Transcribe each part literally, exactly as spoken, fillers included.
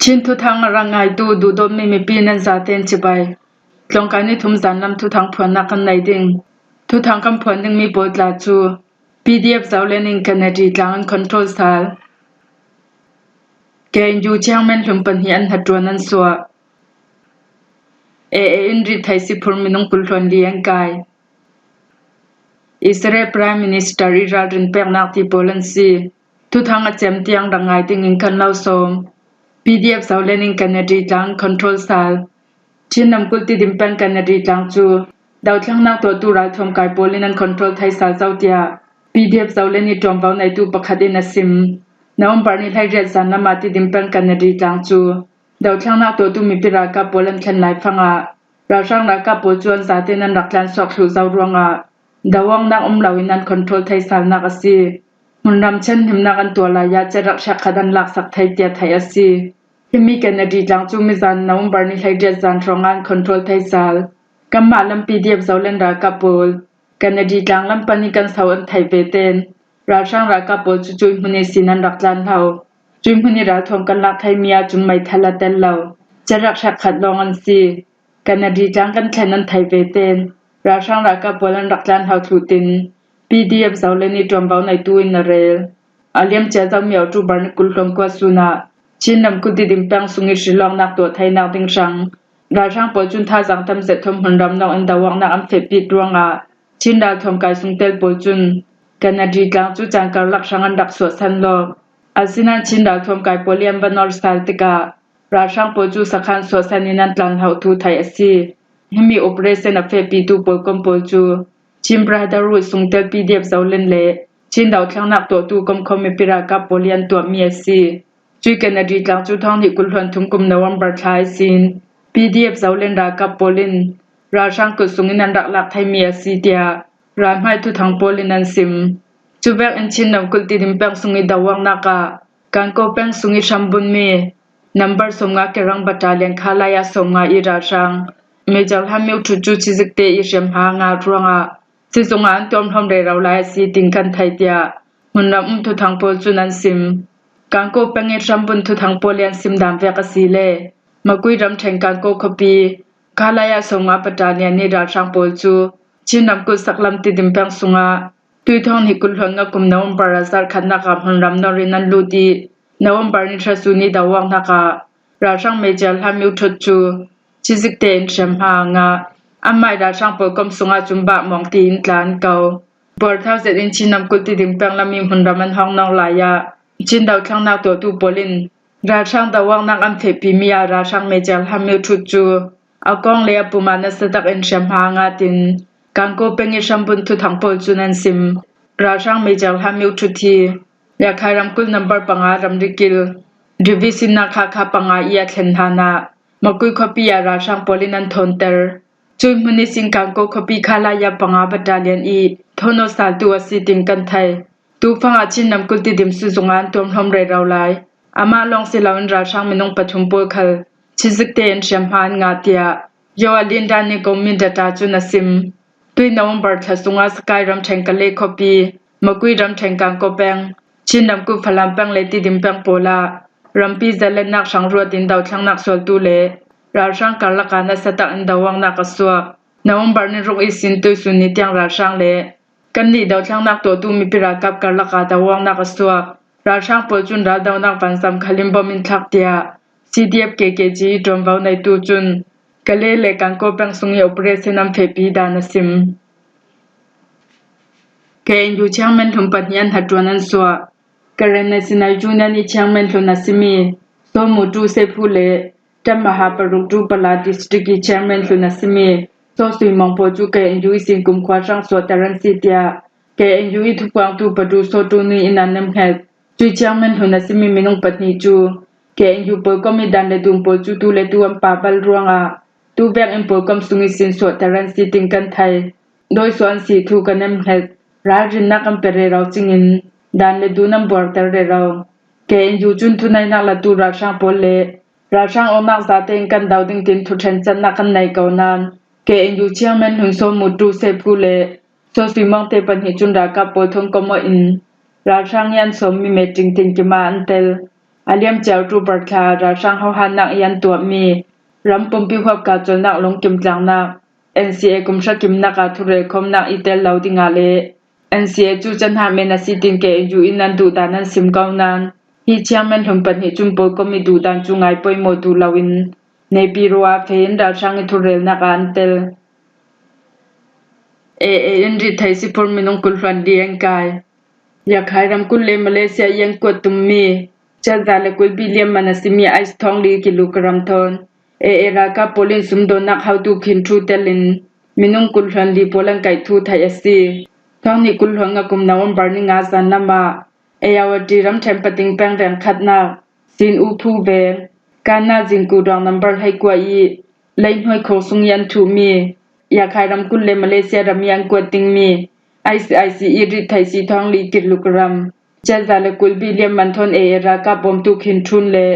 Chin thuthang a rak ngaitu duhdawtmi mipi nan zaten cibai. Tlawngkai ni thum zanlam thuthang phuannak kan nei ding. Thuthang kan phuan dingmi pawl tla cu P D F Zoland in Kennedy tlang an control sal. K N U chairman hlun pahnih an hnaṭuan an suah. A A in rit thei siphur minung kul hluan li an kai. Israel Prime Minister i ralrin peknak ti pawl an si. Thuthang a cem tiang rak ngai dingin kan lo sawm. P D F Zoland in Kennedy tlang control sal. Chin namkulh Tidim peng Kennedy tlang cu dothlennak tuahtu ralthuam kai pawl in an control thei sal zo tiah P D F Zoland i ṭuanvo neitu pakhat in a sim. November ni hleiriat zanlam ah Tidim peng Kennedy tlang cu dothlennak tuahtu mipi ralkap pawl an thlen lai fangah ralhrang ralkap pawl cu an zaten an rak tlansuak thluh zo ruangah doawknak um loin an control thei salnak a si. Hmunram chan himnak an tuah lai ah cerak hrekkhat an laksak thei tiah theih a si. Himi Kennedy tlang cu mizan November ni hleiriat zan hrawngah an control thei sal. Kanmah lam P D F Zoland ralkap pawl Kennedy tlang lam pan i kan so an theih ve tein ralhrang ralkap pawl cu cuih hmun ihsin an rak tlan hlo. Cuih hmun i ralthuam kan lak theimi ahcun meithal a tel lo. Cerak hrekkhat lawng an si. Kennedy tlang kan thlen an theih ve tein ralhrang ralkap pawl an rak tlan hlo thluh tin P D F Zoland i ṭuanvo neitu in a rel. A liamcia zomi October ni kul hluan kua sun ah Chin namkulh Tidim peng sung i hrilawknak tuah theinak ding hrang ralhrang pawl cun thazaang tam zet thawn hmunram lawng in doawknak an fehpi ruangah Chin ralthuam kai sungtel pawl cun Kennedy tlang cu caan karlak hrang an rak suahsan lawk. Asinain Chin ralthuam kai pawl i an van or sal tikah ralhrang pawl cu sakhan suahsan in an tlan hlo thu theih a si. Himi operation a fehpitu pawlkom pawl cu Chin Brotherhood sungtel P D F Zoland le Chin dothlennak tuahtu komkhawm mipi ralkap pawl i an tuahmi a si. Cuih Kennedy tlang cu thawng hnih kul hluan thum kum November thla ihsin P D F Zoland ralkap pawl in ralhrang kut sungin an rak lak theimi a si tiah ralhmai thuthang pawl in an sim. Cuvek in Chin namkulh Tidim peng sung i doawknak ah Kankaw peng sung i hrambunmi number sawmnga kerang battalion Khalaya sawmnga i ralhrang Major Hlan Myo Htut cu chizikte i hriamhma a ngah ruangah sizung ah an tuamhlawm rero lai a si, tin kan thei tiah hmunram um thuthang pawl cun an sim. Kankaw peng i hrambun thuthang pawl i an sim dan vek a si le Makui ramṭhen Kankaw khuapi Khalaya sawmnga battalion i ralhrang pawl cu Chin ramkulh saklam Tidim peng sungah tui thawng hnih kul hluan nga kum November a zarh khatnak ah hmunram nor in an lut i November ni hra sun i doawknak ah ralhrang Major Hlan Myo Htut cu chizikte in hriamhma a ngah. Anmah i ralhrang pawlkom sungah cun bah mawng tiin tla an ko. Buar thau zet in Chin namkulh Tidim peng lam i hmunram an hawng nawk lai ah Chin dothlennak tuahtu pawl in ralhrang doawknak an fehpimi ah ralhrang Major Hlan Myo Htut cu a kawng le a pum ah nasa tak in hriamhma a ngah, tin Kankaw peng i hrambun thuthang pawl cun an sim. Ralhrang Major Hlan Myo Htut hi Rakhine ramkulh number panga ramri kil Division na Hakha panga i a thlen hlan ah Makui khuapi ah ralhrang pawl in an thawnter. Cuih hmun ihsin Kankaw khuapi Khalaya panga battalion i thawn aw saltu a si, tin kan thei. Tufang ah Chin namkulh Tidim sizung ah an tuamhlawm rero lai. Amah lawng si loin ralhrang minung pathum pawl khal chizikte in hriamhma an ngah, tiah Yo Alin Dan i Gomin Data cun a sim. Tui November thla sungah Sakai ramṭhen Kale khuapi, Makui ramṭhen Kankaw peng, Chin ramkulh Falam peng le Tidim peng pawl ah rampi zalennak hrang ruat in dothlennak sualtu le ralhrang karlak ah nasa tak in doawknak a suak. November ni ruk ihsin tuisun ni tiang ralhrang le kannih dothlennak tuahtu mipi ralkap karlak ah doawknak a suak. Ralhrang pawl cun raldonak vanzam khal in bom in thlak, tiah C D F K K G i ṭuanvo neitu cun Kale le Kankaw peng sung i operation an fehpi dan a sim. K N U chairman hlun pahnih an hnaṭuan an suah. Karen National Union i chairman hlun a simi Saw Mu Tu Sephu le Ṭan Maha Paruk Tu Pala District i chairman hlun a simi Saw Sui Mawng pawl cu K N U ihsin kumkhua hrang suahter an si, tiah K N U i thupuangtu Patu Saw Tu Nui in an nemhnget. Cui chairman hlun a simi minung pahnih cu K N U pawlkom i dan le dun pawl cu tu le tu an pah bal ruangah tuvek in pawlkom sung ihsin suahter an si, tin kan thei. Dawi suah an si thu kan nemhnget. Ralrinnak kan pe rero cingin dan le dun an buarter rero. K N U cun thuneihnak latu ralhrang pawl le ralhrang awknak zate in kan do ding tin thuṭhen cannak kan nei ko nain K N U chairman hlun Saw Mu Tu Sephu le Saw Sui Mawng te pahnih cun ralkap pawl thawn komawh in ralhrang i an sawmmi meeting tin kim ah an tel. a liamcia October thla ralhrang hohatnak i an tuahmi ram pumpi huap kah colhnak lungkim tlangnak N C A kum hra kimnak ah thurel khawmnak i tel lo dingah le N C A cu cahnak men a si tin ke U in an duhdan an sim ko nain hi chairman hlun pahnih cun pawlkom i duhdan cu ngai poimawh duh loin Naypyidaw ah feh in ralhrang i thurelnak ah an tel. A A in rit theih siphur minung kul hluan li an kai. Rakhine ramkulh le Malaysia i an kuat tummi ceza le kulbi liamman a simi ice thawng li kilogram thawn A A ralkap pawl in sumdawnnak hotu khin thu telin minung kul hluan li pawl an kaih thu theih a si. Thawng hnih kul hluan nga kum November ni nga zan lamah Ayeyarwady ramṭhen Pating peng veng khatnak Sin U Phu veng, Kanna Zingku dawng number hleikua i leihnuai khawng sung i an thuhmi Rakhine ramkulh le Malaysia ram i an kuat dingmi I C I C i rit theih si thawng li kilogram ceza le kulbi liamman thawn A A ralkap bawmtu khin thun le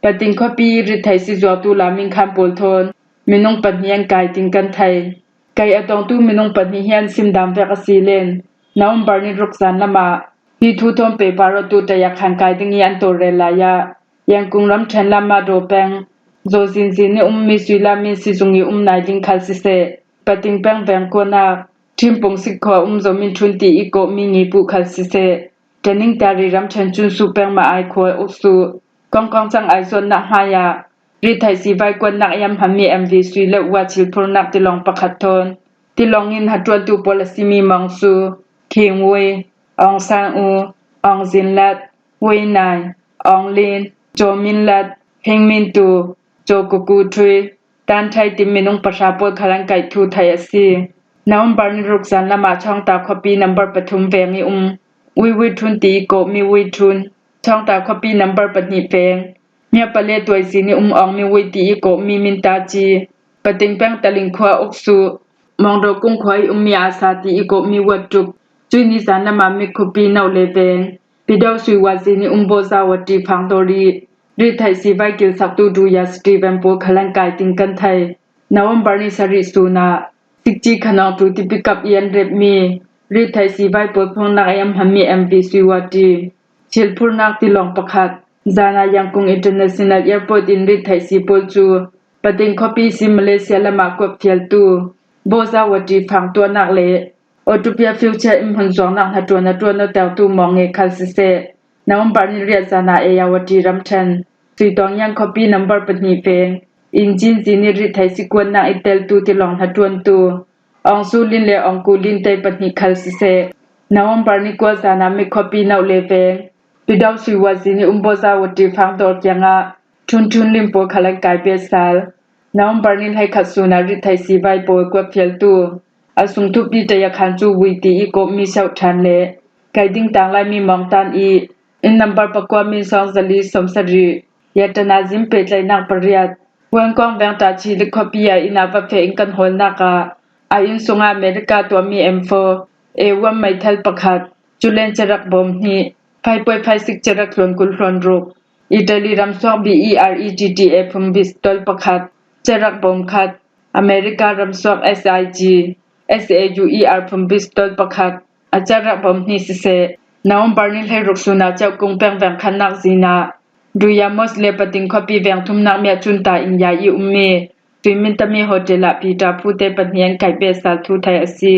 Pating khuapi i rit theih si zuaktu Lamin Khan pawl thawn minung pahnih an kai ding kan thei. Kaih a tongtu minung pahnih hi an simdam vek a si len November ni ruk zan lamah hi thu thawn pehpar awtu Rakhine kai ding i an tawlrel lai ah Yangon ramṭhen Lama Daw peng Zawzinzi ni ummi Suila Min sizung i um nai ding khal siseh, Pating peng veng kuanak Ṭhimpung sikkhua um Zaw Min Ṭhun ti i kawhmi Ngipuh khal siseh, Tanintharyi ramṭhen Cunsu peng Maai khua uksu kongkong cang ai zuannak hmaiah rit theih si vaikuannak i an hmanmi M V Sui le Ua thilphurnak tilawng pakhat thawn tilawng in hnaṭuantu pawl a simi Mawng Su, Khing Wei, Aung San U, Aung Zin Lat, Wei Nai, Aung Lin, Caw Min Lat, Heng Min Tu, Caw Kuku Thui, Tan Thai tin minung pahra pawl khal an kaih thu theih a si. November ni ruk zan lamah Chawngta khuapi number pathum veng i um Wei Wei Ṭhun ti i kawhmi Wei Ṭhun, Chawngta khuapi number pahnih veng Mya Pale tuaizi ni um Aung Min Wei ti i kawhmi Min Ta Ci, Pating peng Taling khua uksu Mawngdaw kung khua i ummi Asa ti i kawhmi Wat Tuk, cui ni zan lamah Mikhupi no le veng Pidau Sui Wazi ni um Bawza Wati Fangdawri rit theih si vaikil saktu Duya Steven pawl khal an kai ding kan thei. November ni sarih sun ah Sikci khanawngtu tipikap i an repmi rit theih si vai pawl phungnak i an hmanmi M V Sui Wati thilphurnak tilawng pakhat, zana Yangon International Airport in rit theih si pawl cu Pating khuapi si Malaysia lamah kuat fialtu Bawza Wati Fang tuahnak le Utopia Future in hmun zuangnak hnaṭuan a ṭuan awtertu Mawng Nge khal siseh, November ni riat zan ah Ayeyarwady ramṭhen Suitawng Yang khuapi number pahnih veng Injin zi ni rit theih si kuannak i teltu tilawng hnaṭuantu Aung Su Lin le Aung Ku Lin te pahnih khal siseh, November ni kua zan ah Mikhuapi no le veng Pidau Sui Wazi ni um Bawza Wati Fang Dawr kiangah Ṭhun Ṭhun Lin pawl khal an kai peh sal. November ni hleikhat sun ah rit theih si vai pawl kuat fialtu a sungthupi Rakhine cu Wui ti i kawhmi Siauh Ṭhan le kaih ding tang laimi Mawng Tan i inn number pakua Min Sawng zali sawmsarih, Yatana Zin pehtlaihnak pariat, Huan Kawng veng Ṭa Chi Lik khuapi ah inn ah va feh in kan hawlnak ah a inn sungah America tuahmi M four A one meithal pakhat, culen cerak bawm hnih, five point five six cerak hluan kul hluan ruk, Italy ramsuak B E R E T T A phun pistol pakhat, cerak bawm khat, America ramsuak S I G, S A U E R phun pistol pakhat, a cerak bawm hnih siseh, November ni hleiruk sun ah Ceuhkung peng veng khatnak zin ah Duyamos le Pating khuapi veng thumnak miah cun ta in ya i ummi Sui Min Ta mi hotel ah Peter Phu te pahnih an kaih peh sal thu theih a si.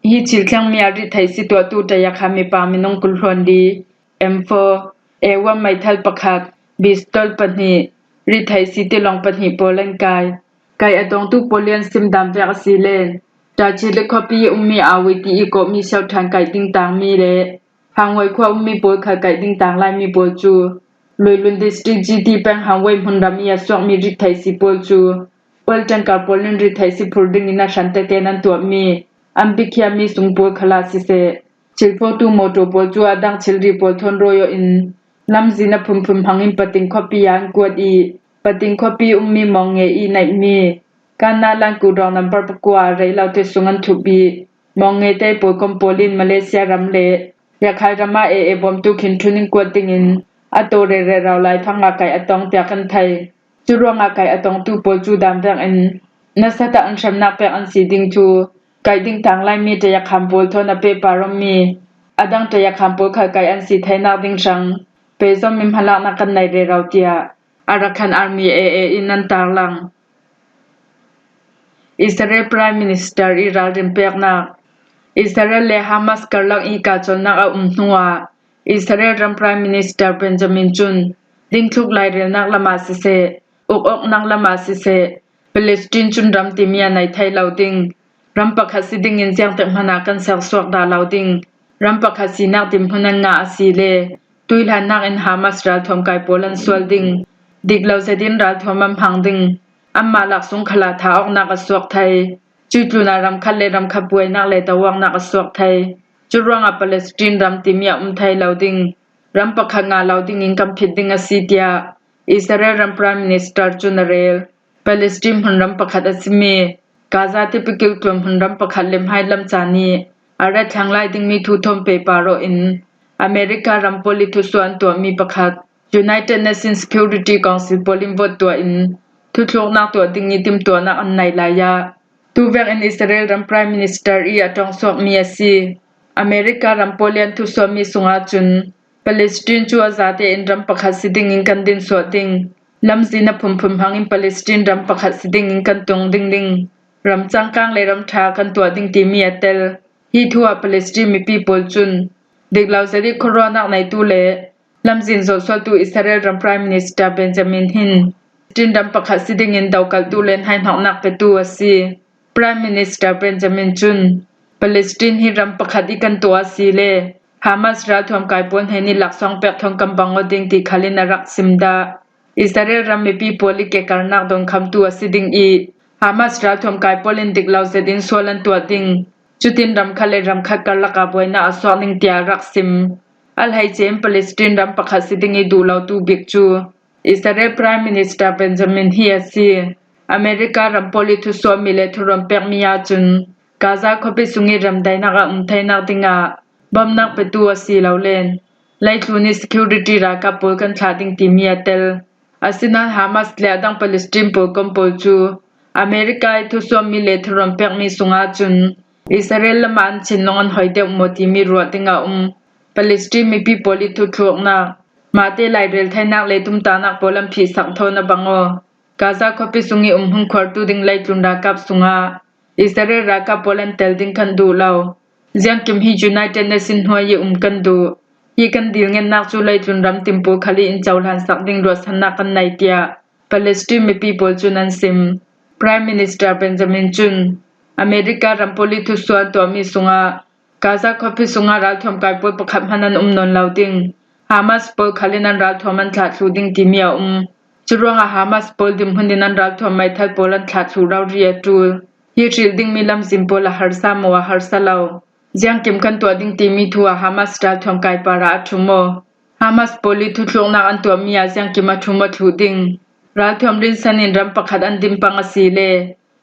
Hi thil thlengmi ah rit theih si tuahtu Rakhine mipa minung kul hluan li M four, A one meithal pakhat, pistol pahnih, rit theih si tilawng pahnih pawl an kai. Kaih a tongtu pawl i an simdam vek a si len Ṭa Chi Lik khuapi i ummi Awi ti i kawhmi Siauh Ṭhan kaih ding tangmi le Hangwei khua ummi pawl khal kaih ding tang laimi pawl cu Loilun District G T peng Hangwei hmunram i a suakmi rit theih si pawl cu Ual ṭangkar pawl in rit theih si phur dingin a hrantete'n an tuahmi an bikhiami sung pawl khal ah siseh, thilphawtu mawṭaw pawl cu a dang thilri pawl thawn rawi awh in lamzin a phunphun hmangin Pating khuapi ah an kuat i Pating khuapi ummi Mawng Nge i neihmi Kanna Lan Ku Dawng number pakua ah rei lote sung an thup i Mawng Nge te pawlkom pawl in Malaysia ram le Rakhine ram ah A A bawmtu khin ṭhun in kuat dingin a tawlrel rero lai fang ah kaih a tong tiah kan thei. Cu ruangah kaih a tongtu pawl cu dam vek in nasa tak in hremnak pek an si ding thu kaih ding tang laimi Rakhine pawl thawn a pehpar awmi a dang Rakhine pawl khal kaih an si theinak ding hrang peizom in hmalakna kan nei rero, tiah Arakan Army, A A, in an tarlang. Israel Prime Minister i ralrin peknak. Israel le Hamas karlak i kahcolnak a um hnuah Israel ram Prime Minister Benjamin cun dingthluk lairelnak lamah siseh, ukawknak lamah siseh, Palestine cun ram timi a nei thei lo ding, ram pakhat si dingin ziangtik hmanh ah kan sersuak dah lo ding, ram pakhat sinak dinhmun an ngah a si le tuihlannak in Hamas ralthuam kai pawl an sual ding, dik lo zetin ralthuam an hmang ding, anmah lak sung khalah tha awknak a suak thei, cuih tlunah ram khat le ram khat buainak le doawknak a suak thei. Curuangah Palestine ram timi a um thei lo ding, ram pakhat ngah lo dingin kan phit ding a si, tiah Israel ram Prime Minister cun a rel. Palestine hmunram pakhat a simi Gaza tipikil tuan hmunram pakhat le hmailam caan i a rat thleng lai dingmi thu thawn pehpar aw in America ram pawl i thusuah an tuahmi pakhat, United Nations Security Council pawl in vote tuah in thutluknak tuah ding i timtuahnak an nei lai ah, tuvek in Israel ram Prime Minister i a ṭongsuakmi a si. America ram pawl i an thusuahmi sungah cun Palestine cu a zate in ram pakhat si dingin kan dinsuah ding, lamzin a phunphun hmangin Palestine ram pakhat si dingin kan tung ding ding, ram cangkang le ram ṭha kan tuah ding timi a tel. Hi thu ah Palestine mipi pawl cun dik lo zet i khuaruahnak neitu le lamzin zawhsualtu Israel ram Prime Minister Benjamin hin Palestine ram pakhat si dingin dokaltu le hnaihhnawhnak petu a si. Prime Minister Benjamin cun Palestine hi ram pakhat i kan tuah a si le Hamas ralthuam kai pawl hnen i laksawng pek thawn kan bang aw ding ti khal in a rak sim dah. Israel ram mipi pawl i kekarnak dawnkhamtu a si ding i Hamas ralthuam kai pawl in dik lo zetin sual an tuah ding, cutin ram khat le ram khat karlak ah buainak a suak ding tiah a rak sim. A hleice in Palestine ram pakhat si ding i duh lotu bik cu Israel Prime Minister Benjamin hi a si. America ram pawl i thusuahmi le thuruam pekmi ahcun Gaza khuapi sung i ram daihnak a um theinak dingah bawmhnak petu a si lo len leitlun i security ralkap pawl kan thlah ding timi a tel. Asinain Hamas le a dang Palestine pawl kom pawl cu America i thusuahmi le thuruam pekmi sungah cun Israel lamah an thinlung an hoi deuh maw timi ruah ding a um. Palestine mipi pawl i thutluknak, mahte lairel theinak le tumtahnak pawl an phihsak thawn a bang aw. Gaza khuapi sung i umhmun khuartu ding leitlun ralkap sungah Israel ralkap pawl an tel ding khan duh lo. Ziangkim hi United Nations hnuai i um kan duh. Hi kan dilngennak cu leitlun ram tim pawl khal i in cohlansak ding ruahsannak kan nei, tiah Palestine mipi pawl cun an sim. Prime Minister Benjamin cun America ram pawl i thusuah an tuahmi sungah Gaza khuapi sungah ralthuam kai pawl pakhat hmanh an um nawn lo ding. Hamas pawl khal in an ralthuam an thlah thluh ding timi a um. Curuangah Hamas pawl dinhmun in an ralthuam meithal pawl an thlah thluh rori a ṭul. Hi hril dingmi lamzin pawl a harsa maw a harsa lo, ziangkim kan tuah ding timi thu ah Hamas ralthuam kai par ah a ṭhu maw? Hamas pawl i thutluknak an tuahmi ah ziangkim a ṭhu maw thluh ding? Ralthuam rinsan in ram pakhat an din pang a si le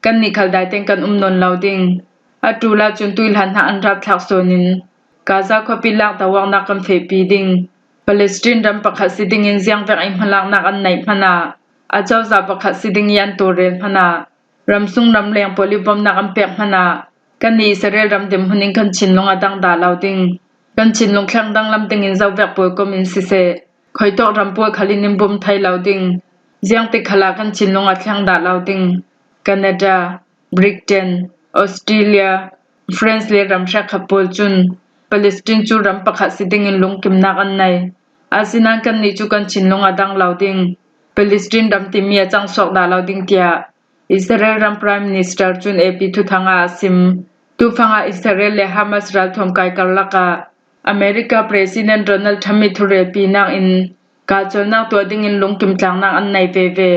kannih khal daiteng kan um nawn lo ding. A ṭul ahcun tuihlan hna an rapthlak sawn in Gaza khuapi lak doawknak kan fehpi ding. Palestine ram pakhat si dingin ziangvek i hmalaknak an neih hmanh ah, a cozah pakhat si ding i an tawlrel hmanh ah, ramsung ramleng pawl i bawmhnak an pek hmanh ah, kannih Israel ram dinhmun in kan thinlung a dang dah lo ding. Kan thinlung thleng danglam dingin zovek pawl kom in siseh, khuitawk ram pawl khal in in bawm thei lo ding. Ziangtik khal ah kan thinlung a thleng dah lo ding. Canada, Britain, Australia, France le ram hrekkhat pawl cun Palestine cu ram pakhat si dingin lungkimnak an nei. Asinain kannih cu kan thinlung a dang lo ding, Palestine ram timi a cangsuak dah lo ding, tiah Israel ram Prime Minister cun A P thuthang ah a sim. Tufang ah Israel le Hamas ralthuam kai karlak ah America President Donald Trump i thurelpinak in kahcawlnak tuah dingin lungkim tlangnak an nei veve.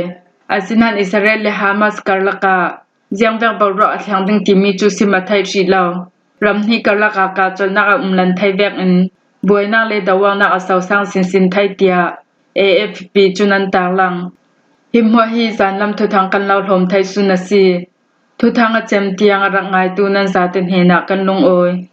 Asinain Israel le Hamas karlak ah ziangvek boruak a thleng ding timi cu sim a theih hrih lo. Ram hnih karlak ah kahcawlnak a um lan thei vekin buainak le doawknak a sosang sinsin thei, tiah A F P cun an tarlang. Hi hmuah hi zanlam thuthang kan lo hlawm thei sun a si. Thuthang a cem tiang a rak ngaitu nan zate hnenah kan lungawi.